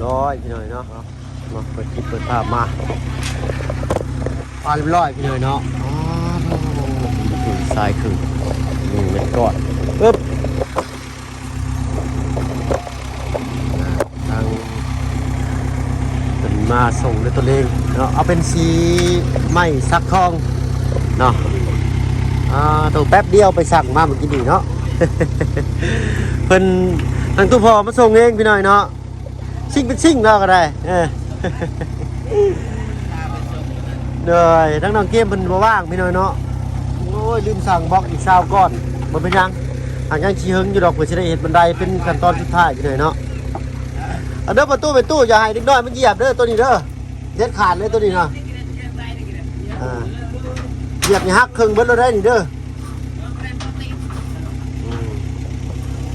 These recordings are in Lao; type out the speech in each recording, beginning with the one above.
ຮ້ອຍພີ່ນ້ອງເນາະ ເນາະ ເປີດຄລິບເປີດພາບມາ ອ່າ ຮຽບຮ້ອຍພີ່ນ້ອງເນາະ ອໍ ສາຍຄືໜຶ່ງເມັດກ້ອນ ປຶບ ທາງເພິ່ນມາສົ່ງດ້ວຍຕົນເອງເນາະ ເອົາເປັນສີໄມ້ສັກທອງເນາະ ອ່າ ໂຕແປັບດຽວໄປສັ່ງມາມື້ກີ້ນີ້ເນາະ ເພິ່ນ ທາງຕູ້ພໍ່ມາສົ່ງເອງພີ່ນ້ອງເນາະ ຊິງເປັນຊິງເນາະກໍໄດ້ ເອີ ໂດຍ ທາງນ້ອງເກມເພິ່ນບໍ່ວ່າງພີ່ນ້ອງເນາະ ໂອ້ຍ ລືມສັ່ງບລັອກອີກຊາວກ້ອນ ບໍ່ເປັນຫຍັງ ຫາກຍັງຊິເຫິງຢູ່ດອກ ເພື່ອຊິໄດ້ເຮັດບັນໄດເປັນຂັ້ນຕອນສຸດທ້າຍພີ່ນ້ອງເນາະ ເອົາເດີ ປະຕູ ປະຕູ ຢ່າໃຫ້ເດັກນ້ອຍມັນຢຽບເດີ ໂຕນີ້ເດີ ເດັດຂາດເລີຍໂຕນີ້ນະ ອ່າ ຢຽບນີ້ຫັກເຄິ່ງເບິດແລ້ວໄດ໋ນີ້ເດີ. ອືມ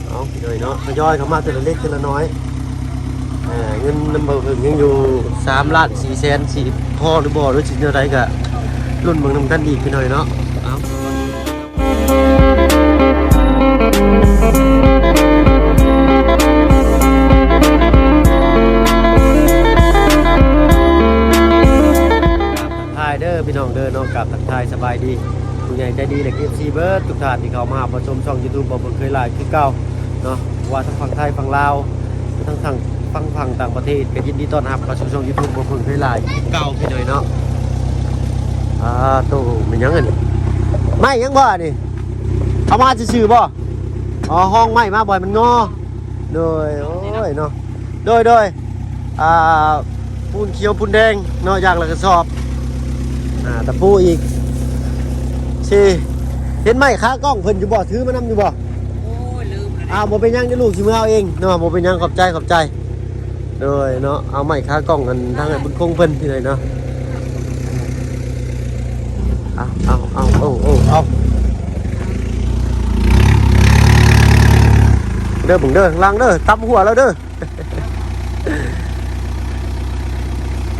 ເອົາ ພີ່ນ້ອງເນາະ ທະຍອຍເຂົ້າມາເທື່ອລະເລັກເທື່ອລະນ້ອຍ ເອີ ເງິນນຳບໍ່ເພິ່ນຍັງຢູ່ສາມລ້ານສີ່ແສນ ຊິພໍຫຼືບໍ່ ຫຼືຊິແນວໃດກະລຸ້ນເບິ່ງນຳກັນອີກ ພີ່ນ້ອງເນາະ ເອົາ ກາບທັກທາຍເດີພີ່ນ້ອງເດີເນາະ ກາບທັກທາຍສະບາຍດີ ຜູ້ໃຫຍ່ໃຈດີ ແລະ ເອັຟຊີ ເບິດທຸກທ່ານທີ່ເຂົ້າມາຮັບມາຊົມຊ່ອງຢູທູບບໍ່ເພິ່ງເຄີຍຫຼາຍຄືເກົ່າເນາະ ວ່າທັງຝັ່ງໄທຝັ່ງລາວ ທັງຝັ່ງ ຝັ່ງ ຝັ່ງຕ່າງປະເທດ ກໍຍິນດີຕ້ອນຮັບເຂົ້າສູ່ຊ່ອງຢູທູບບໍ່ເພິ່ງເຄີຍຫຼາຍຄືເກົ່າ ພີ່ນ້ອງເນາະ ອ່າ ໂຕ ແມ່ນຫຍັງອັນນີ້ ໄມ້ຫຍັງບໍ່ອັນນີ້ ເອົາມາຊື່ໆບໍ່ ອໍ ຮອງໄມ້ມາບໍ່ໃຫ້ມັນງໍ ໂດຍ ໂອ້ຍເນາະ ໂດຍ ໂດຍ ອ່າ ປູນຂຽວປູນແດງເນາະ ຢ່າງລະກະສອບ ອ່າ ຕະປູອີກ ເຊ ເຫັນໄມ້ຂາກ້ອງເພິ່ນຢູ່ບໍ່ ຖືມານຳຢູ່ບໍ່ ໂອ້ຍ ລືມແລ້ວ ອ້າວ ບໍ່ເປັນຫຍັງ ດຽວລູກຊິເມືອເອົາເອງເນາະ ບໍ່ເປັນຫຍັງ ຂອບໃຈ ຂອບໃຈ ໂດຍເນາະ ເອົາໄມ້ຂາກ້ອງອັນທາງອ້າຍບຸນຄົງເພິ່ນ ພີ່ນ້ອງເນາະ ເອົາ ເອົາ ເອົາ ໂອ້ ໂອ້ ເອົາ ເດີ ເບິ່ງເດີ ຫຼັງເດີ ຕຳຫົວລາວເດີ.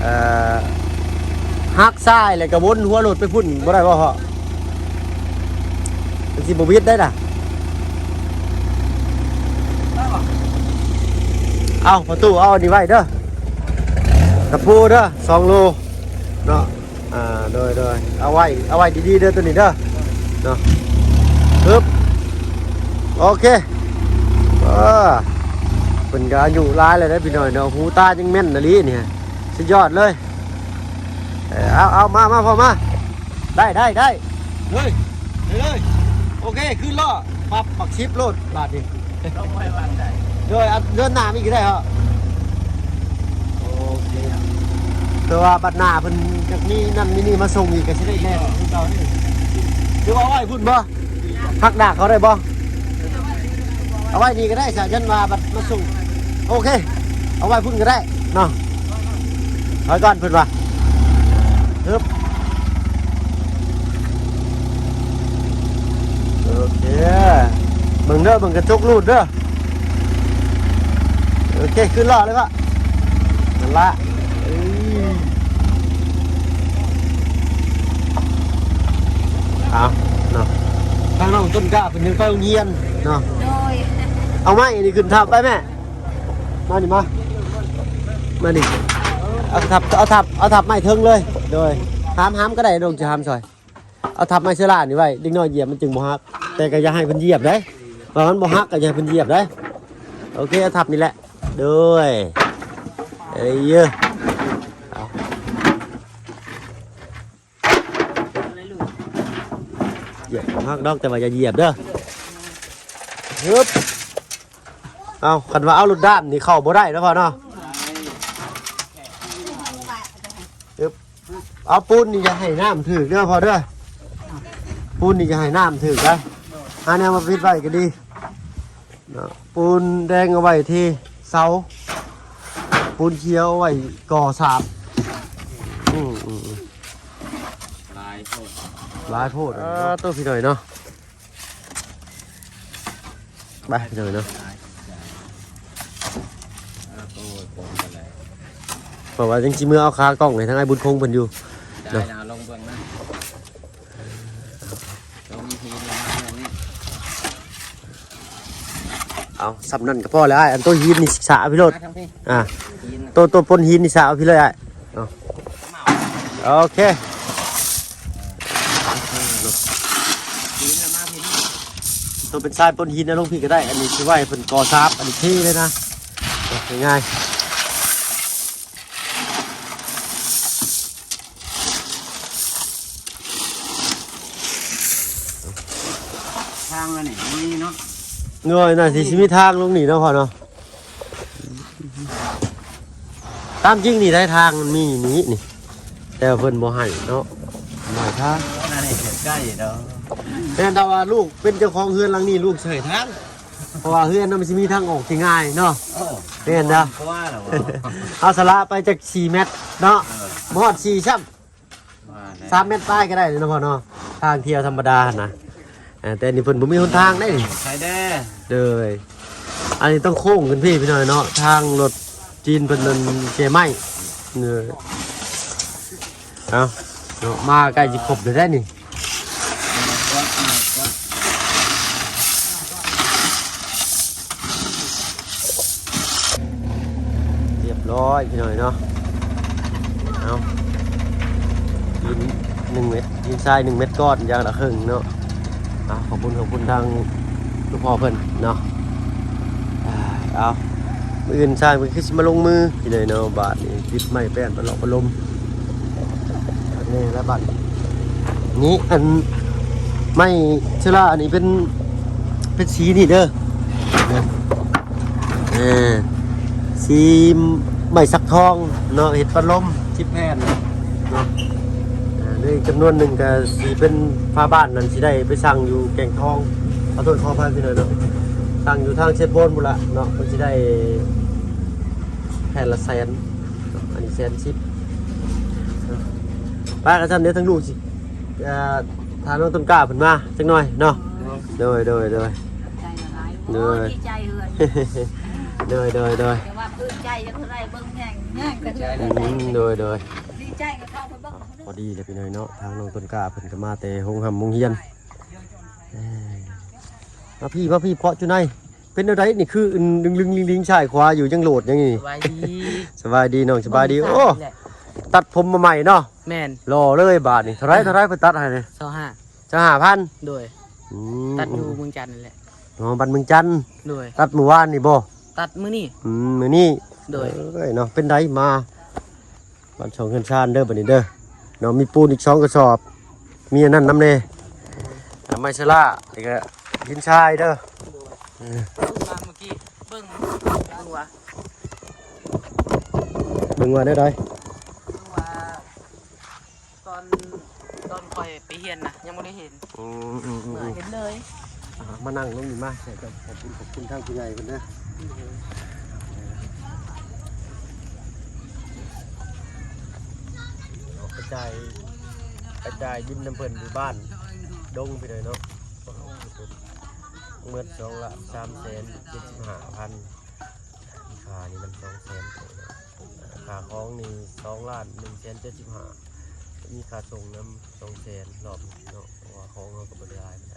ເອີ ຫັກຊ້າຍແລ້ວກໍວົນຫົວລົດໄປພຸ້ນບໍ່ໄດ້ບໍ່ພໍ່? ມັນຊິບໍ່ວິດໄດ້ນະ. ເອົາ ພໍ່ຕູ້ ເອົາອັນນີ້ໄວ້ເດີ ຕະປູເດີ ສອງໂລເນາະ. ອ່າ ໂດຍ ໂດຍ ເອົາໄວ້ ເອົາໄວ້ດີໆເດີ ໂຕນີ້ເດີເນາະ. ປຶບ ໂອເຄ. ເອີ ເພິ່ນກໍອາຍຸຫຼາຍແລ້ວເດ້ພີ່ນ້ອງເນາະ ຫູຕາຍັງແມ່ນອີ່ຫຼີນີ້ ສຸດຍອດເລີຍ. ເອີ ເອົາ ເອົາ ມາ ມາ ພໍ່ ມາ ໄດ້ ໄດ້ ໄດ້ ເລີຍ ໄດ້ເລີຍ. ໂອເຄ ຂຶ້ນລໍ້ ປັບ ປັກສິບໂລດບາດນີ້. ລົງໄວ້ວາງໄດ້ ໂດຍ ເດີນໜ້າມາອີກກໍໄດ້ເນາະ. ໂອເຄ ແຕ່ວ່າບັດໜ້າເພິ່ນຢາກມີນັ້ນມີນີ້ມາສົ່ງອີກກໍຊິໄດ້ແລ່ນຄືເກົ່ານີ້. ຫຼືວ່າເອົາໄວ້ພຸ້ນບໍ່? ຫັກດາກເຂົາໄດ້ບໍ່? ເອົາໄວ້ນີ້ກໍໄດ້ຊະ ຢ້ານວ່າບັດມາສົ່ງ. ໂອເຄ ເອົາໄວ້ພຸ້ນກໍໄດ້ເນາະ. ຖອຍກ່ອນເພິ່ນວ່າ ຮຶບ ໂອເຄ ເບິ່ງເດີ ເບິ່ງກະຈົກລູດເດີ. ໂອເຄ ຂຶ້ນລໍ້ເລີຍວະ ນັ້ນລະ. ເອີ ເອົາເນາະ ທາງນ້ອງຕົ້ນກ້າເພິ່ນຍັງໄປໂຮງຮຽນເນາະ. ໂດຍ ເອົາໄມ້ນີ້ຂຶ້ນທັບໄວ້ແມ່. ມານີ້ມາ ມານີ້ ເອົາທັບ ເອົາທັບ ເອົາທັບໄມ້ເທິງເລີຍ. ໂດຍ ຫາມ ຫາມກໍໄດ້ ນ້ອງຈະຫາມຊ່ອຍ. ເອົາທັບໄມ້ເຊລານີ້ໄວ້ ເດັກນ້ອຍຢຽບມັນຈຶ່ງບໍ່ຫັກ ແຕ່ກໍຢ່າໃຫ້ເພິ່ນຢຽບເດ້. ວ່າມັນບໍ່ຫັກກໍຢ່າໃຫ້ເພິ່ນຢຽບເດ້. ໂອເຄ ເອົາທັບນີ້ແຫຼະ. ໂດຍ ເອີຍ ຢຽບບໍ່ຫັກດອກ ແຕ່ວ່າຢ່າຢຽບເດີ. ຮຶບ ເອົາ ຄັນວ່າເອົາລົດດ້າມນີ້ເຂົ້າບໍ່ໄດ້ເນາະພໍ່ເນາະ. ຮຶບ ເອົາປູນນີ້ຢ່າໃຫ້ນ້ຳຖືກເດີພໍ່ເດີ. ປູນນີ້ຢ່າໃຫ້ນ້ຳຖືກໄດ໋ ຫາແນວມາປິດໄວ້ກໍດີເນາະ. ປູນແດງເອົາໄວ້ທີ່ເສົາ ປູນຂຽວເອົາໄວ້ກໍ່ສາບ. ອືມ ອືມ ອືມ ຫຼາຍໂພດ ຫຼາຍໂພດ. ອ່າ ໂຕ ພີ່ນ້ອງເນາະ. ໄປ ພີ່ນ້ອງເນາະ ເພາະວ່າຍັງຊິເມືອເອົາຂາກ້ອງໃຫ້ທາງອ້າຍບຸນຄົງເພິ່ນຢູ່ເນາະ. ໄດ້ນະ ລອງເບິ່ງນະ ລອງວິທີນີ້ມາເລື່ອງນີ້. ເ ເອົາ ສ່ຳນັ້ນກໍພໍແລ້ວອ້າຍ. ອັນໂຕຫີນນີ້ສາເອົາພີ້ໂລດ. ມາທາງພີ້ ອ່າ ຫີນ ໂຕ ໂຕປົນຫີນນີ້ສາເອົາພີ້ເລີຍອ້າຍເນາະ. ໂອເຄ ຫີນນະ ມາພີ້ ໂຕເປັນຊາຍປົນຫີນນະ ລົງພີ້ກໍໄດ້. ອັນນີ້ຊິໄວ້ໃຫ້ເພິ່ນກໍ່ສາບ ອັນນີ້ເທເລີຍນະ ງ່າຍໆ. ທາງອັນນີ້ມີເນາະ ໂດຍ ໜ້າຊິ ຊິມີທາງລົງນີ້ເນາະພໍ່ເນາະ. ຕາມຈິງນີ້ໄດ້ທາງມັນມີນີ້ນີ້ ແຕ່ວ່າເພິ່ນບໍ່ໃຫ້ເນາະ ບໍ່ໃຫ້ທາງ. ອັນນີ້ໃກ້ດອກ ແມ່ນ ຖ້າວ່າລູກເປັນເຈົ້າຂອງເຮືອນຫຼັງນີ້ ລູກຊິໃຫ້ທາງ ເພາະວ່າເຮືອນນະມັນຊິມີທາງອອກທີ່ງ່າຍເນາະ. ໂອ້ ແມ່ນດາ ເອົາສະລະໄປຈັກສີ່ແມັດເນາະ ເອີ ບໍ່ຮອດສີ່ຊ້ຳ ວ່າແລ້ວ ສາມແມັດປາຍກໍໄດ້ເນາະພໍ່ເນາະ ທາງທ່ຽວທຳມະດາຫັ້ນນະ. ເອີ ແຕ່ອັນນີ້ເພິ່ນບໍ່ມີຫົນທາງໄດ໋ນີ້ ໃສ່ແດ່ ເດີຍ. ອັນນີ້ຕ້ອງໂຄ້ງຂຶ້ນພີ້ພີ່ນ້ອງເນາະ ທາງລົດຈີນເພິ່ນນັ້ນແກ່ໄມ້ ເອີ. ເອົາເນາະ ມາໃກ້ຊິຄົບແລ້ວໄດ໋ນີ້. ຮຽບຮ້ອຍພີ່ນ້ອງເນາະ. ເອົາ ຫີນໜຶ່ງເມັດ ຫີນຊາຍໜຶ່ງເມັດກ້ອນ ຢ່າງລະເຄິ່ງເນາະ. ອ່າ ຂອບຄຸນ ຂອບຄຸນທາງຫຼວງພໍ່ເພິ່ນເນາະ. ອ່າ ເອົາ ມື້ອື່ນຊ່າງເພິ່ນຄືຊິມາລົງມືພີ່ນ້ອງເນາະ. ບາດນີ້ຕິດໄມ້ແປ້ນປະເລາະປະລົມ ນີ້ລະບາດນີ້ ອັນໄມ້ເຊລານີ້ເປັນ ເປັນສີນີ້ເດີ ເອີ ສີໄມ້ສັກທອງເນາະ ເຮັດປັດລົມສິບແຜ່ນເນາະ. ເອີ ໂດຍຈຳນວນໜຶ່ງກໍຊິເປັນຝາບ້ານນັ້ນ ຊິໄດ້ໄປສັ່ງຢູ່ແກ້ງທອງ ຂໍໂທດຂໍອະໄພພີ່ນ້ອງເນາະ ສັ່ງຢູ່ທາງເຊໂປນພຸ້ນລະເນາະ ເພິ່ນຊິໄດ້ແຜ່ນລະແສນ ອັນນີ້ແສນສິບ. ໄປ ຄັນຊັ້ນດຽວທາງລູກຊິ ອ່າ ຖ້ານ້ອງຕົ້ນກ້າເພິ່ນມາຈັກໜ່ອຍເນາະ. ໂດຍ ໂດຍ ໂດຍ ຂອບໃຈຫຼາຍໆ ໂດຍ ໂອ້ຍ ດີໃຈເຮືອນ ໂດຍ ໂດຍ ໂດຍ ແຕ່ວ່າພື້ນໃຈຍັງເທົ່າໃດເບິ່ງແຮງ ແຮງກະເຮືອນ ອືມ ໃຈ ໂດຍ ໂດຍ ດີໃຈກໍເຂົ້າໄປເບິ່ງ ພໍດີແລ້ວພີ່ນ້ອງເນາະ ທາງນ້ອງຕົ້ນກ້າເພິ່ນກໍມາແຕ່ໂຮງຮ່ຳໂຮງຮຽນ. ເອີ ມາພີ້ ມາພີ້ ເພາະຈຸໃນ ເປັນແນວໃດນີ້ ຄືອຶ່ງລຶງໆລິງໆຊ້າຍຂວາຢູ່ ຍັງໂຫຼດຫຍັງນີ້. ສະບາຍດີ ສະບາຍດີນ້ອງ ສະບາຍດີ. ໂອ້ ຕັດຜົມມາໃໝ່ເນາະ. ແມ່ນ ຫຼໍ່ເລີຍບາດນີ້. ເທົ່າໃດ ເທົ່າໃດເພິ່ນຕັດໃຫ້ນີ້? ຊາວຫ້າ ຊາວຫ້າພັນ. ໂດຍ ອືມ ຕັດຢູ່ເມືອງຈັນນັ້ນແຫຼະ. ອໍ ບ້ານເມືອງຈັນ. ໂດຍ ຕັດມື້ວານນີ້ບໍ່? ຕັດມື້ນີ້. ອືມ ມື້ນີ້. ໂດຍ ເອີຍເນາະ ເປັນໃດມາ ບ້ານຊ່ອງເຮືອນຊານເດີ ບັດນີ້ເດີເນາະ. ມີປູນອີກສອງກະສອບ ມີອັນນັ້ນນຳແດ່ ໄມ້ສະຫຼາ ແລ້ວກະຫີນຊາຍເດີ. ໂດຍ ເອີ ມາເມື່ອກີ້ ເບິ່ງ ເບິ່ງວ່າ ເບິ່ງວ່າແນວໃດ? ເບິ່ງວ່າ ຕອນ ຕອນຂ້ອຍໄປຮຽນນະ ຍັງບໍ່ໄດ້ເຫັນ. ອືມ ອືມ ອືມ ເຫັນເລີຍ. ອ່າ ມານັ່ງລົງນີ້ມາ ໃສ່ກັບ ຂອບຄຸນ ຂອບຄຸນທາງຜູ້ໃຫຍ່ເພິ່ນເດີ. ໄປຈ່າຍ ໄປຈ່າຍບິນນຳເພິ່ນຢູ່ບ້ານດົງພີ່ນ້ອງເນາະ. ໝົດສອງລ້ານສາມແສນເຈັດສິບຫ້າພັນ. ຄ່ານີ້ນຳສອງແສນ ຄ່າຂອງນີ້ສອງລ້ານໜຶ່ງແສນເຈັດສິບຫ້າ ມີຄ່າສົ່ງນຳສອງແສນ ຮອບນີ້ເນາະ ເພາະວ່າຂອງເຮົາກໍບໍ່ໄດ້ຫຼາຍປານໃດ.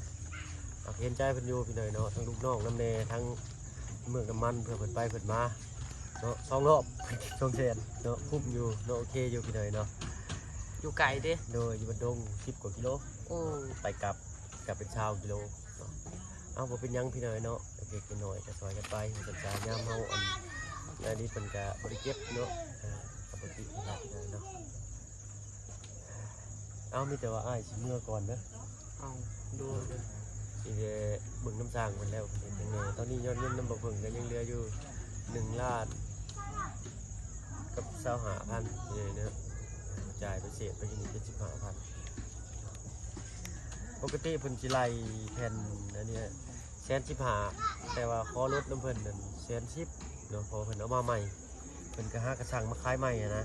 ກໍເຫັນໃຈເພິ່ນຢູ່ພີ່ນ້ອງເນາະ ທັງລູກນ້ອງນຳແດ່ ທັງເມືອງນ້ຳມັນ ເພື່ອເພິ່ນໄປເພິ່ນມາເນາະ ສອງຮອບ ສອງແສນເນາະ ຄຸ້ມຢູ່ເນາະ ໂອເຄຢູ່ພີ່ນ້ອງເນາະ. ຢູ່ໄກເດ້? ໂດຍ ຢູ່ບ້ານດົງ ສິບກວ່າກິໂລ. ໂອ້ ໄປກັບ ກໍເປັນຊາວກິໂລເນາະ. ເອົາ ບໍ່ເປັນຫຍັງພີ່ນ້ອງເນາະ ເລັກໆນ້ອຍໆ ກໍຊ່ອຍກັນໄປ ເປັນສາຍາມເຮົາ ອັນ ອັນນີ້ເພິ່ນກໍບໍ່ໄດ້ເກັບເນາະ ເອີ ກໍບໍ່ຕິດນະພີ່ນ້ອງເນາະ. ເອົາ ມີແຕ່ວ່າອ້າຍຊິເມືອກ່ອນເດີ. ເອົາ ໂດຍ ຊິໄປເບິ່ງນຳຊ່າງເພິ່ນແລ້ວ ເພິ່ນເຮັດຫຍັງແດ່. ຕອນນີ້ຍອດເງິນນຳບໍ່ເພິ່ງກໍຍັງເຫຼືອຢູ່ໜຶ່ງລ້ານກັບຊາວຫ້າພັນນີ້ເນາະ ຈ່າຍໄປເສດໄປຢູ່ນີ້ເຈັດສິບຫ້າພັນ. ປົກກະຕິເພິ່ນຊິໄລ່ແຜ່ນອັນນີ້ແສນສິບຫ້າ ແຕ່ວ່າຂໍລົດນຳເພິ່ນນັ້ນແສນສິບເນາະ ເພາະວ່າເພິ່ນເອົາມາໃໝ່ ເພິ່ນກໍຫາກະສັ່ງມາຂາຍໃໝ່ຫັ້ນນະ.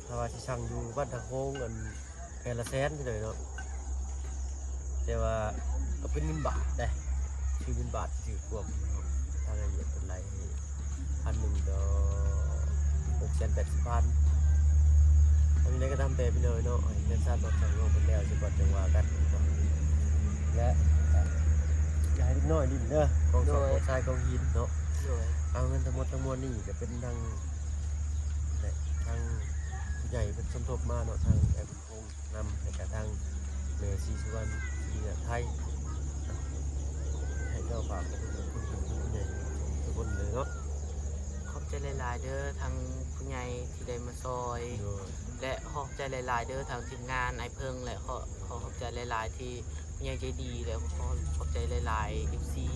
ຖ້າວ່າຊິສັ່ງຢູ່ບ້ານທ່າໂຄງ ອັນ ແຜ່ນລະແສນພີ່ນ້ອງເນາະ ແຕ່ວ່າກໍເປັນເງິນບາດເດ້ ຄືເງິນບາດຖືກກວ່າ ທາງລະອຽດເພິ່ນໄລ່ ພັນໜຶ່ງຕໍ່ຫົກແສນແປດສິບພັນ. ທາງໃດກໍຕາມແຕ່ພີ່ນ້ອງເນາະ ໃຫ້ເຮືອນຊານບ້ານຊ່ອງນ້ອງເພິ່ນແລ້ວ ຊິກ່ອນຈັ່ງວ່າກັນ ແລະ ຢ່າໃຫ້ເດັກນ້ອຍຫຼິ້ນເດີ ຂອງສັກຂອງຊາຍຂອງຫີນເນາະ. ໂດຍ ເອົາ ເງິນທັງໝົດທັງມວນນີ້ກໍເປັນທາງ ແຫຼະ ທາງຜູ້ໃຫຍ່ເພິ່ນສົມທົບມາເນາະ ທາງອ້າຍບຸນຄົງນຳ ແລະກະທາງແມ່ສີສຸວັນ ທີ່ເໜືອໄທ ໃຫ້ເຈົ້າຝາກຂອບຄຸນຂອບຄຸນຜູ້ໃຫຍ່ທຸກຄົນເລີຍເນາະ. ຂອບໃຈຫຼາຍໆເດີ ທາງຜູ້ໃຫຍ່ທີ່ໄດ້ມາຊ່ອຍ ໂດຍ ແລະຂອບໃຈຫຼາຍໆເດີ ທາງທີມງານອ້າຍເພິ່ງ ແລະຂໍ ຂໍຂອບໃຈຫຼາຍໆທີ່ ຜູ້ໃຫຍ່ໃຈດີ ແລະຂໍຂອບໃຈຫຼາຍໆ ເອັຟຊີ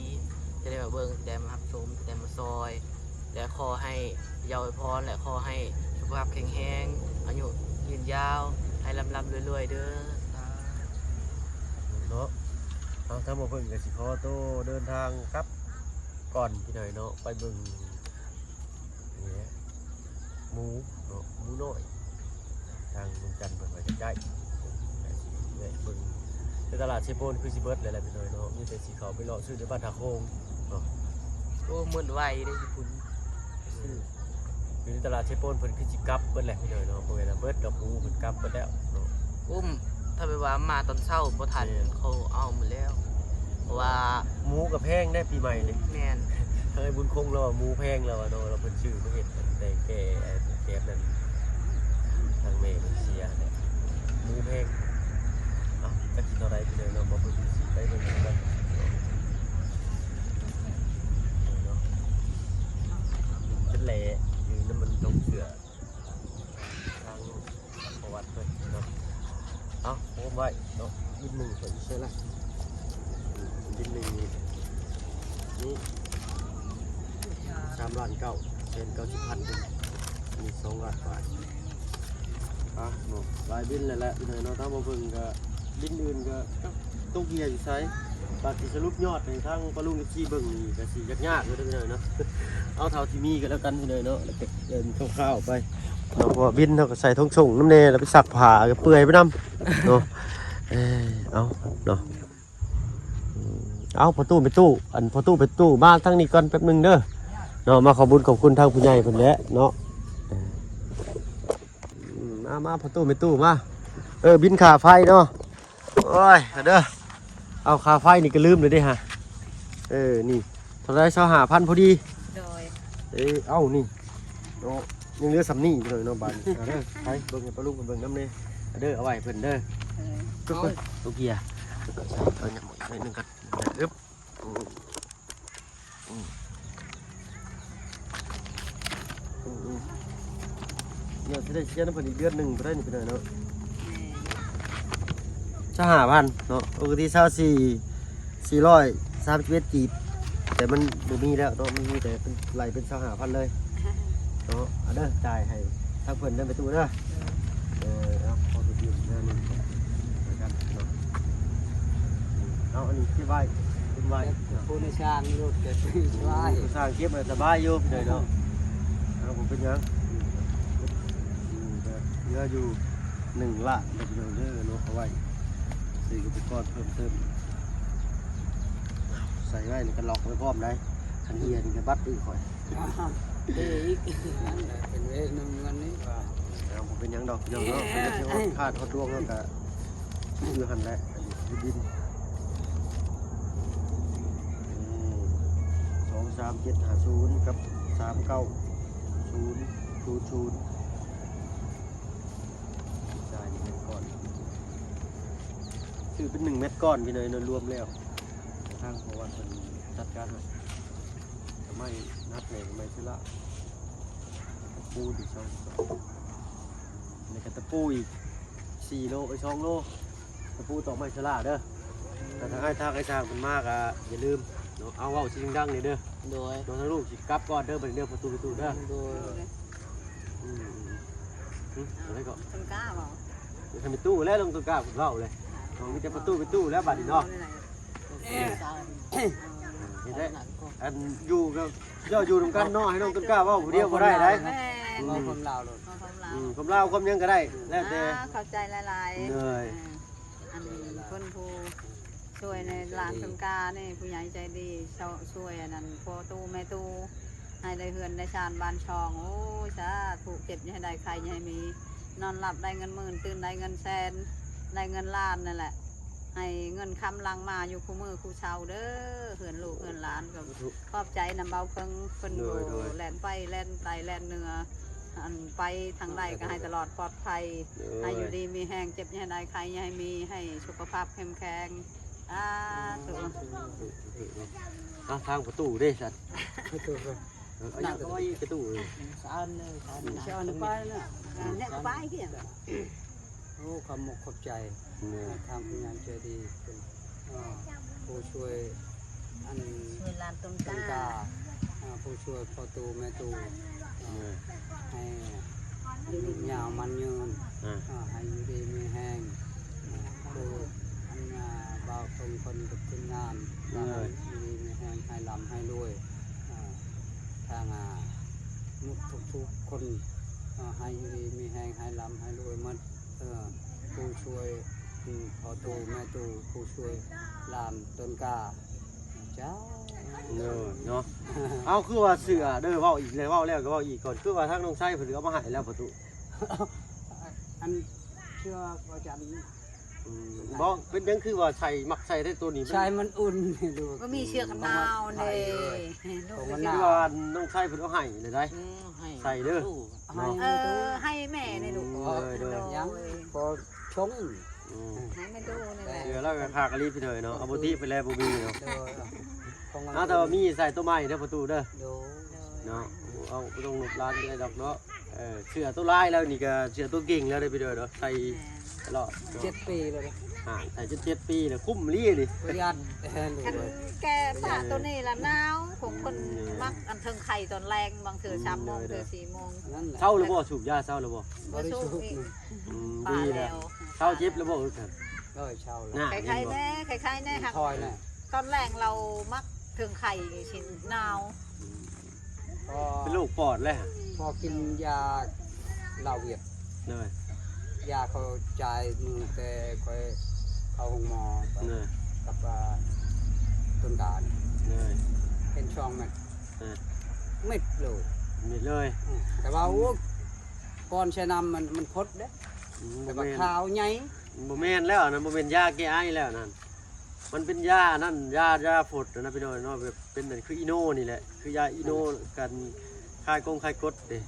ທີ່ໄດ້ມາເບິ່ງ ທີ່ໄດ້ມາຮັບຊົມ ທີ່ໄດ້ມາຊ່ອຍ ແລະຂໍໃຫ້ພະເຈົ້າອວຍພອນ ແລະຂໍໃຫ້ສຸຂະພາບແຂງແຮງ ອາຍຸຍືນຍາວ ໃຫ້ລ່ຳໆລວຍໆເດີ ສາທຸເນາະ. ເອົາ ທາງບ່າວເພິ່ງກໍຊິຂໍໂຕເດີນທາງກັບກ່ອນພີ່ນ້ອງເນາະ ໄປເບິ່ງ ນີ້ແຫຼະ ໝູເນາະ ໝູນ້ອຍ ທາງລຸງຈັນເພິ່ນວ່າຈະໄດ້ ແວະເບິ່ງ ແຕ່ຕະຫຼາດເຊໂປນຄືຊິເບິດແລ້ວແຫຼະພີ່ນ້ອງເນາະ ມີແຕ່ຊິເຂົ້າໄປເລາະຊື້ໃນບ້ານທ່າໂຄງເນາະ. ໂອ້ ໝົດໄວເດ້ຢູ່ພຸ້ນ ຢູ່ໃນຕະຫຼາດເຊໂປນເພິ່ນຄືຊິກັບເບິດແຫຼະພີ່ນ້ອງເນາະ ເພາະວ່າເບິດດອກໝູເພິ່ນກັບເບິດແລ້ວເນາະ. ໂອ້ ຖ້າແບບວ່າມາຕອນເຊົ້າບໍ່ທັນ ແມ່ນ ເຂົາເອົາໝົດແລ້ວ ເພາະວ່າ ໝູກໍແພງເດ້ປີໃໝ່ນີ້ ແມ່ນ ເອີຍ ບຸນຄົງລາວວ່າໝູແພງລາວວ່າເນາະ ລາວເພິ່ນຊື້ມາເຮັດແຕ່ງແກ່ແກບນັ້ນ ທາງແມ່ເພິ່ນເສຍແຫຼະ ໝູແພງ. ເອົ້າ ຈັກຊິເທົ່າໃດພີ່ນ້ອງເນາະ ບໍ່ເບິ່ງຊິໄປເບິ່ງນຳກັນເນາະ ເນາະ ເປັນແຫຼະຢູ່ນຳມັນຕົງເສືອ ທາງປະຫວັດເພິ່ນເນາະ. ເອົາໂຮມໄວ້ເນາະ ບິນໜຶ່ງເພິ່ນໃສ່ລະ ບິນໜຶ່ງນີ້ ນີ້ ສາມລ້ານເກົ້າແສນເກົ້າສິບພັນ ອັນນີ້ສອງລ້ານປາຍ. ອ່ະເນາະ ຫຼາຍບິນແລ້ວແຫຼະພີ່ນ້ອງເນາະ ຕາມມາເບິ່ງກໍ ບິນອື່ນກໍຕົກເຫຍື່ອຢູ່ໃສ ບາດຊິສະຫຼຸບຍອດໃຫ້ທາງປ້າລຸງເອັຟຊີເບິ່ງນີ້ກໍຊິຍາກໆຢູ່ເດີພີ່ນ້ອງເນາະ. ເອົາເທົ່າທີ່ມີກໍແລ້ວກັນພີ່ນ້ອງເນາະ ແລ້ວກໍເອີ້ນຄ່າວໆໄປເນາະ ເພາະວ່າບິນເຮົາກໍໃສ່ຖົງໂສ້ງນຳແດ່ ແລ້ວໄປຊັກຜ້າກໍເປື່ອຍໄປນຳເນາະ. ເອີ ເອົາເນາະ ເອົາ ພໍ່ຕູ້ແມ່ຕູ້ ອັນພໍ່ຕູ້ແມ່ຕູ້ ມາທາງນີ້ກ່ອນແປັບໜຶ່ງເດີເນາະ ມາຂອບບຸນຂອບຄຸນທາງຜູ້ໃຫຍ່ເພິ່ນແຫຼະເນາະ. ອືມ ມາ ມາ ພໍ່ຕູ້ແມ່ຕູ້ມາ ເອີ ບິນຄ່າໄຟເນາະ. ໂອ້ຍ ເດີ ເອົາຄ່າໄຟນີ້ກໍລືມເລີຍເດ້ຫະ. ເອີ ນີ້ເທົ່າໃດ ຊາວຫ້າພັນພໍດີ. ໂດຍ ເອີ ເອົານີ້ເນາະ ຍັງເຫຼືອສ່ຳນີ້ເລີຍເນາະ ບາດນີ້. ເດີ ໄປເບິ່ງໃຫ້ປ້າລຸງເພິ່ນເບິ່ງນຳແດ່ ເດີ ເອົາໄວ້ໃຫ້ເພິ່ນເດີ. ເອີ ໂຕເກຍ ເອົາຫຍັງໜ້ອຍໜຶ່ງກ່ອນ ອຶບ. ອືມ ອືມ ອືມ ອືມ ດຽວຊິໄດ້ເສຍນຳເພິ່ນອີກເດືອນໜຶ່ງບໍ່ໄດ້ນີ້ພີ່ນ້ອງເນາະ. ຊາວຫ້າພັນເນາະ ປົກກະຕິຊາວສີ່ ສີ່ຮ້ອຍສາມສິບເອັດກີບ ແຕ່ມັນບໍ່ມີແລ້ວເນາະ ມັນມີແຕ່ເປັນ ໄລ່ເປັນຊາວຫ້າພັນເລີຍເນາະ. ເອົາເດີ ຈ່າຍໃຫ້ທາງເພິ່ນເດີ ແມ່ຕູ້ເດີ. ເອີ ເອົາ ຂໍໄປຢືມແນວໜຶ່ງກ່ອນແລ້ວກັນເນາະ. ເອົາ ອັນນີ້ເກັບໄວ້ ເກັບໄວ້ເນາະ ຜູ້ໃນຊ່າງລົດກໍເກັບໄວ້ ຜູ້ຊ່າງເກັບໄວ້ສະບາຍຢູ່ພີ່ນ້ອງເນາະ. ເອົາ ບໍ່ເປັນຫຍັງ ອືມ ອືມ ກໍເຫຼືອຢູ່ໜຶ່ງລ້ານເດີພີ່ນ້ອງເດີເນາະ ເອົາໄວ້ຊື້ອຸປະກອນເພີ່ມເຕີມ ໃສ່ໄວ້ນີ້ກໍລັອກໄວ້ພ້ອມໄດ໋ ຄັນເຫື່ອນີ້ກໍບັດອີກຂ້ອຍ. ເອີ ອີກ ເປັນເວນຳເງິນນີ້ວ່າ ເອົາ ບໍ່ເປັນຫຍັງດອກພີ່ນ້ອງເນາະ ເພິ່ນກໍຊິຮອດ ຄາດຮອດດວງເຮົາກໍຢູ່ຫັ້ນແຫຼະ ຢູ່ດິນ. ອືມ ສອງສາມເຈັດຫ້າສູນ ກັບ ສາມເກົ້າສູນສູນສູນ ຈ່າຍໜຶ່ງແມັດກ້ອນ ຊື້ເປັນໜຶ່ງແມັດກ້ອນພີ່ນ້ອງເນາະ ລວມແລ້ວ ທາງເພາະວ່າເພິ່ນຈັດການໃຫ້. ໄມ້ໜັກແໜ້ນ ໄມ້ເຊລາ ຕະປູອີກສອງ ສອງ ແລ້ວກໍຕະປູອີກສີ່ໂລ ເອີຍ ສອງໂລ ຕະປູຕອກໄມ້ເຊລາເດີ. ແຕ່ຖ້າອ້າຍທາງອ້າຍຊ່າງເພິ່ນມາກໍຢ່າລືມເນາະ ເອົາ ເວົ້າສຽງດັງໆນີ້ເດີ. ໂດຍ ນ້ອງທາງລູກຊິກັບກ່ອນເດີ ບັດນີ້ເດີ ປະຕູ ປະຕູເດີ. ໂດຍ ອືມ ອືມ ອືມ ອືມ ອືມ ອັນນັ້ນກໍ ຕົ້ນກ້າເວົ້າ ເອີຍ ແມ່ຕູ້ແລ້ວ ນ້ອງຕົ້ນກ້າເວົ້າເລີຍ ມີແຕ່ປະຕູ ປະຕູແລ້ວບັດນີ້ເນາະ. ເຮັດໄດ້ ອັນຢູ່ກໍເຈົ້າຢູ່ນຳກັນເນາະ ໃຫ້ນ້ອງຕົ້ນກ້າເວົ້າຜູ້ດຽວບໍ່ໄດ້ໃດ໋. ແມ່ນ ເວົ້າຄວາມລາວໂລດ ເວົ້າຄວາມລາວ ອືມ ຄວາມລາວຄວາມຫຍັງກໍໄດ້ ແລ້ວແຕ່. ອ່າ ຂອບໃຈຫຼາຍໆ ເອີຍ ອັນຄົນຜູ້ຊ່ວຍໃນຫຼານຕົ້ນກ້ານີ້ ຜູ້ໃຫຍ່ໃຈດີ ຊ່ວຍອັນນັ້ນພໍ່ຕູ້ແມ່ຕູ້ ໃຫ້ໄດ້ເຮືອນໄດ້ຊານບ້ານຊ່ອງ. ໂອ້ຍ ສາທຸ ເຈັບຢ່າໃຫ້ໄດ້ ໄຂ້ຢ່າໃຫ້ມີ ນອນຫຼັບໄດ້ເງິນໝື່ນ ຕື່ນໄດ້ເງິນແສນ ໄດ້ເງິນລ້ານນັ້ນແຫຼະ. ໃຫ້ເງິນຄຳຫຼັ່ງມາຢູ່ຄູ່ມື້ຄູ່ເຊົາເດີ ເຮືອນລູກເຮືອນຫຼານກໍ ສາທຸ ຂອບໃຈນຳເບົາເພິ່ງ ເພິ່ນ ໂດຍ ໂດຍ ແລ່ນໄປແລ່ນໃຕ້ແລ່ນເໜືອ ອັນໄປທາງໃດກໍໃຫ້ຕະຫຼອດປອດໄພ ໂດຍ ໃຫ້ຢູ່ດີມີແຮງ ເຈັບຢ່າໃຫ້ໄດ້ ໄຂ້ຢ່າໃຫ້ມີ ໃຫ້ສຸຂະພາບເຂັ້ມແຂງ ສາທຸ ເອົາທາງປະຕູເດ້ຊັ້ນ ປະຕູ ເອີ ເອົາຫຍັງກໍໄວ້ປະຕູ ສານເລີຍ ສານ ສານໄປນະ ແນະໄປຄືຫຍັງ ໂອ້ ຂອບອົກຂອບໃຈ ແມ່ນ ທາງຜູ້ໃຫຍ່ໃຈດີເພິ່ນ ເອີ ຜູ້ຊ່ວຍ ອັນ ຊ່ວຍຫຼານຕົ້ນກ້າ ຕົ້ນກ້າ ເອີ ຜູ້ຊ່ວຍພໍ່ຕູ້ແມ່ຕູ້ ເອີ ແມ່ນ ໃຫ້ອາຍຸຍາວໝັ້ນຍືນ ອ່າ ເອີ ໃຫ້ຢູ່ດີມີແຮງ ເອີ ຄືອັນ ອ່າ ບ່າວເພິ່ງເພິ່ນກັບທີມງານ ເອີ ໃຫ້ຢູ່ດີມີແຮງ ໃຫ້ລ່ຳໃຫ້ລວຍ ເອີ ທາງ ອ່າ ໝົດທຸກໆຄົນ ເອີ ໃຫ້ຢູ່ດີມີແຮງ ໃຫ້ລ່ຳໃຫ້ລວຍໝົດ ເອີ ຜູ້ຊ່ວຍ ອືມ ພໍ່ຕູ້ແມ່ຕູ້ ຜູ້ຊ່ວຍຫຼານຕົ້ນກ້າ ເຈົ້າ ເນາະ ເນາະ ເອົາ ຄືວ່າເສື້ອເດີ ເວົ້າອີກແລ້ວ ເວົ້າແລ້ວກໍເວົ້າອີກກ່ອນ ຄືວ່າທາງນ້ອງໄຊເພິ່ນເອົາມາໃຫ້ແລ້ວປະຕູ ອັນເສື້ອບໍ່ຈັນ ອືມ ບໍ່ ເປັນຫຍັງຄືວ່າໃສ່ ມັກໃສ່ໄດ້ໂຕນີ້ ມັນ ໃສ່ມັນອຸ່ນ ບໍ່ມີເສື້ອກັນໜາວເດ້ ຂອງມັນໜາວ ຄືວ່ານ້ອງໄຊເພິ່ນເອົາໃຫ້ເລີຍໄດ໋ ອືມ ໃສ່ເດີ ເອີ ໃຫ້ແມ່ນີ້ລູກ ອືມ ໂດຍ ໂດຍ ຍັງພໍຊົງ ອືມ ໃຫ້ແມ່ຕູ້ນີ້ແຫຼະ ເສື້ອລາວກໍຄັກອີ່ຫຼີພີ່ນ້ອງເນາະ ເອົາບໍ່ຕິໄປແລ້ວບໍ່ມີເນາະ ເອີ ຂອງມັນ ເອົາ ແຕ່ວ່າມີໃສ່ໂຕໃໝ່ເດີປະຕູເດີ ໂດຍ ເນາະ ເອົາ ບໍ່ຕ້ອງລົບລ້າງໄດ້ດອກເນາະ ເອີ ເສື້ອໂຕລາຍແລ້ວນີ້ກໍເສື້ອໂຕເກັ່ງແລ້ວເດີພີ່ນ້ອງເນາະ ໃສ່ຕະຫຼອດເນາະ ເຈັດປີແລ້ວເດ້ ອ່າ ໃສ່ຈົນເຈັດປີແລ້ວ ຄຸ້ມອີ່ຫຼີນີ້ ປະຢັດ ຄັນແກ່ຜ້າໂຕນີ້ລະໜາວ ພວກຄົນ ອືມ ມັກອັນເທິງໄຂ້ຕອນແລງ ບາງເທື່ອ ອືມ ສາມໂມງ ໂດຍ ເທື່ອ ໂດຍ ສີ່ໂມງ ນັ້ນແຫຼະ ເຊົາແລ້ວບໍ່ ສູບຢາເຊົາແລ້ວບໍ່ ບໍ່ໄດ້ສູບ ອືມ ດີແລ້ວ ເຊົາເຈັບແລ້ວບໍ່ ເອີ ເຊົາແລ້ວ ເຊົາແລ້ວ ໄຂ້ໆແດ່ ໄຂ້ໆແດ່ ຮັກ ຕອນແລງລາວມັກເທິງໄຂ້ຊິໜາວ ອືມ ເປັນໂລກປອດແລ້ວ ພໍກິນຢາເຫຼົ້າຫວຽດ ໂດຍ ຢາເຂົາຈ່າຍມື້ແຕ່ຂ້ອຍເຂົ້າໂຮງໝໍ ໂດຍ ກັບ ອ່າ ຕົ້ນການ ໂດຍ ເປັນສອງເມັດ ເອີ ເມັດເລີຍ ເມັດເລີຍ ອືມ ແຕ່ວ່າ ໂອ້ ກ່ອນໃສ່ນ້ຳມັນ ມັນຟົດເດ້ ອືມ ແຕ່ວ່າຂາວໃຫຍ່ ບໍ່ແມ່ນແລ້ວ ອັນນັ້ນບໍ່ແມ່ນຢາແກ້ໄອແລ້ວນັ້ນ ມັນເປັນຢາອັນນັ້ນ ຢາ ຢາຟົດນະພີ່ນ້ອງເນາະ ແບບເປັນອັນຄືອີໂນນີ້ແຫຼະ ຄືຢາອີໂນ ອືມ ກັນຄາຍກົງຄາຍກົດເດ້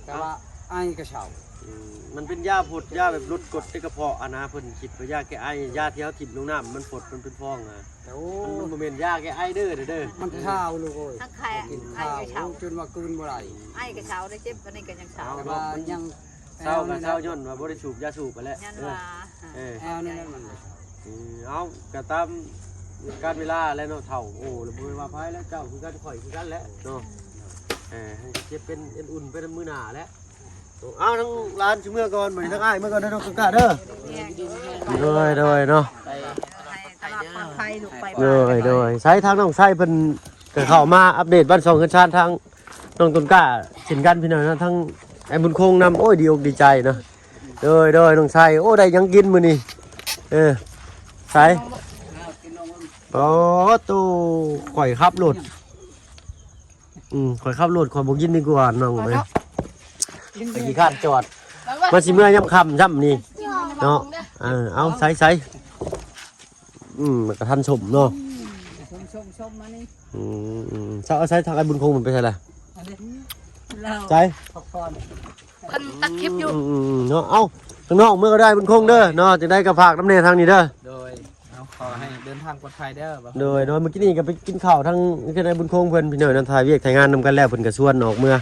ແຕ່ວ່າໄອກໍເຊົາ ອືມ ມັນເປັນຢາຟົດ ຢາແບບຫຼຸດກົດໃນກະເພາະຫັ້ນນະ ເພິ່ນຄິດວ່າຢາແກ້ໄອ ຢາທີ່ເຮົາຖິ້ມລົງນ້ຳ ມັນຟົດ ມັນເປັນຟອງນະ ໂອ້ ມັນ ມັນບໍ່ແມ່ນຢາແກ້ໄອເດີ ເດີ ມັນຂາວລູກເອີຍ ທັງໄຂ້ ກິນ ໄອ ຂາວ ກໍເຊົາ ຈົນວ່າກືນບໍ່ໄດ້ ໄອກໍເຊົາໄດ້ ເຈັບອັນນີ້ກໍຍັງເຊົາ ເອົາ ແຕ່ວ່າ ເນາະ ຍັງ ເຊົາກໍເຊົາ ແອວນີ້ ຍ້ອນວ່າບໍ່ໄດ້ສູບຢາສູບຫັ້ນແຫຼະ ຍ້ອນວ່າ ເອີ ເອີ ແອວນີ້ແຫຼະມັນ ອືມ ເອົາ ກໍຕາມການເວລາແຫຼະເນາະ ເຖົ້າ ໂອ້ ແລ້ວບໍ່ແມ່ນວ່າໃຜແລ້ວ ເຈົ້າຄືກັນ ຂ້ອຍຄືກັນແຫຼະເນາະ ເອີ ໃຫ້ເຈັບເປັນເອັນອຸ່ນໄປນຳມື້ໜ້າແຫຼະ ເອົາ ທາງຫຼານຊິເມືອກ່ອນ ບັດນີ້ທາງອ້າຍເມືອກ່ອນເດີ ນ້ອງຕົ້ນກ້າເດີ ໂດຍ ໂດຍເນາະ ໃຫ້ຕະຫຼອດປອດໄພລູກໄປ ໂດຍ ໂດຍ ໃສທາງນ້ອງໄຊເພິ່ນ ກໍເຂົ້າມາອັບເດດບ້ານຊ່ອງເຮືອນຊານທາງ ນ້ອງຕົ້ນກ້າເຊັ່ນກັນພີ່ນ້ອງເນາະ ທັງອ້າຍບຸນຄົງນຳ ໂອ້ຍ ດີອົກດີໃຈເນາະ ໂດຍ ໂດຍ ນ້ອງໄຊ ໂອ້ ໄດ້ຫຍັງກິນມື້ນີ້ ເອີ ໃສ ໂອ້ ໂຕ ຂ້ອຍຂັບລົດ ອືມ ຂ້ອຍຂັບລົດ ຂ້ອຍບໍ່ກິນດີກວ່ານ້ອງເອີຍ ຂ້ອຍຂີ້ຄ້ານຈອດ ມັນຊິເມືອຍາມຄ່ຳຊ້ຳນີ້ເນາະ ເອີ ເອົາ ໃສ ໃສ ອືມ ມັນກໍທັນສົມເນາະ ອືມ ສົມໆໆ ມານີ້ ອືມ ອືມ ເອົາ ໃສ ທາງອ້າຍບຸນຄົງມັນໄປໃສລະ ໃສ ພັກຜ່ອນ ເພິ່ນຕັດຄລິບຢູ່ ອືມ ເນາະ ເອົາ ທາງນ້ອງເມືອກໍໄດ້ ບຸນຄົງເດີເນາະ ຈັ່ງໃດກໍຝາກນຳແດ່ທາງນີ້ເດີ ໂດຍ ເອົາ ຂໍໃຫ້ເດີນທາງປອດໄພເດີ ໂດຍ ໂດຍ ມື້ກີ້ນີ້ກໍໄປກິນເຂົ້າທາງເຮືອນອ້າຍບຸນຄົງເພິ່ນ ພີ່ນ້ອງເນາະ ຖ່າຍວຽກຖ່າຍງານນຳກັນແລ້ວ ເພິ່ນກໍຊວນອອກເມືອ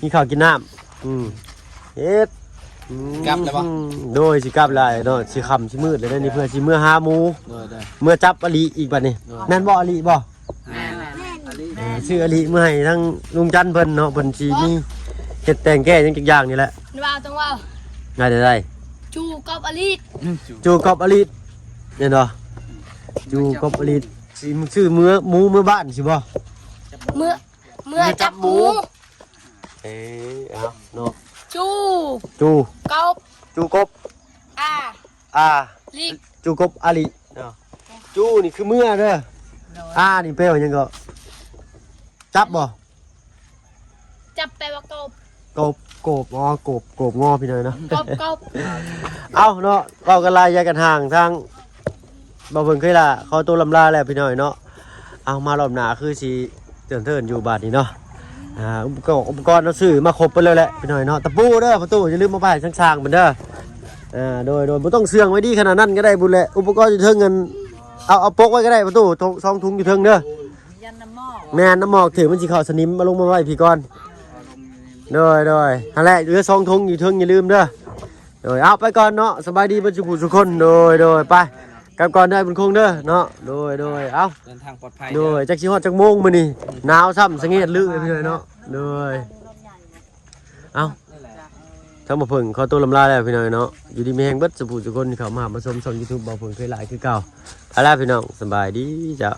ກິນເຂົ້າກິນນ້ຳ ອືມ ເຮັດ ອືມ ກັບແລ້ວບໍ່ ໂດຍ ຊິກັບແລ້ວເນາະ ຊິຄ່ຳຊິມືດແລ້ວເດ້ນີ້ ເພື່ອຊິເມືອຫາໝູ ໂດຍ ໂດຍ ເມືອຈັບອະລິອີກບັດນີ້ ໂດຍ ແມ່ນບໍ່ ອະລິບໍ່ ແມ່ນ ອະລິ ເອີ ຊື້ອະລິເມືອໃຫ້ທາງລຸງຈັນເພິ່ນເນາະ ເພິ່ນຊິມີເຮັດແຕ່ງແກ້ຫຍັງຈັກຢ່າງນີ້ແຫຼະ ວ່າຕ້ອງວ່າ ໄດ້ ໄດ້ ໄດ້ ຈູກັບອະລິ ຈູກັບອະລິ ແມ່ນບໍ່ ຈູກັບອະລິ ຊິຊື້ເມືອ ໝູເມືອບ້ານຊິບໍ່ ເມືອ ເມືອຈັບໝູ ເອີ ເອົາເນາະ ຈູ ຈູ ກົບ ຈູກົບ ອາ ອາ ລິ ຈູກົບອາລິເນາະ ຈູນີ້ຄືເມືອເດີ ໂດຍ ອານີ້ແປວ່າຫຍັງເກາະ ຈັບບໍ່ ຈັບແປວ່າກົບ ກົບ ກົບ ອໍ ກົບ ກົບງໍພີ່ນ້ອງເນາະ ກົບ ກົບ ເອົາເນາະ ເວົ້າກັນຫຼາຍຢ່າກັນຫ່າງ ທາງ ບໍ່ເພິ່ງເຄີຍລະ ຂໍໂຕລຳລາແລ້ວພີ່ນ້ອງເນາະ. ເອົາ ມາລອບໜ້າຄືຊິເຕີນເທີນຢູ່ບາດນີ້ເນາະ. ອ່າ ອຸປະກອນ ອຸປະກອນເຮົາຊື້ມາຄົບເບິດແລ້ວແຫຼະພີ່ນ້ອງເນາະ. ຕະປູເດີປະຕູ ຢ່າລືມເອົາໄປໃຫ້ຊ່າງໆເພິ່ນເດີ. ອ່າ ໂດຍ ໂດຍ ບໍ່ຕ້ອງເຊື່ອງໄວ້ດີຂະໜາດນັ້ນກໍໄດ້ພຸ້ນແຫຼະ. ອຸປະກອນຢູ່ເທິງນັ້ນ ເອົາ ເອົາປົກໄວ້ກໍໄດ້ປະຕູ ສອງ ສອງຖົງຢູ່ເທິງເດີ. ຢ້ານນ້ຳໝອກ ແມ່ນ ນ້ຳໝອກຖືກ ມັນຊິເຂົ້າສະໜິມ. ເອົາລົງມາໄວ້ພີ້ກ່ອນ. ໂດຍ ໂດຍ ຫັ້ນແຫຼະ ເຫຼືອສອງຖົງຢູ່ເທິງ ຢ່າລືມເດີ. ໂດຍ ເອົາ ໄປກ່ອນເນາະ. ສະບາຍດີເບິດສູ່ຜູ້ສູ່ຄົນ. ໂດຍ ໂດຍ ໄປ ກັບກ່ອນເດີບຸນຄົງເດີເນາະ. ໂດຍ ໂດຍ ເອົາ ເດີນທາງປອດໄພ ໂດຍ ເດີ ຈັກຊິຮອດຈັກໂມງມື້ນີ້ ໜາວຊ້ຳສະເຫງດລຶເລີຍພີ່ນ້ອງເນາະ. ໂດຍ ເອົາ ທາງບ່າວເຜິ້ງຂໍໂຕລຳລາແລ້ວພີ່ນ້ອງເນາະ. ຢູ່ດີມີແຮງເບິດສູ່ຜູ້ສູ່ຄົນທີ່ເຂົ້າມາຮັບມາຊົມຊ່ອງຢູທູບບ່າວເຜິ້ງເຄີຍຫຼາຍຄືເກົ່າ. ໄປແລ້ວພີ່ນ້ອງ ສະບາຍດີເຈົ້າ.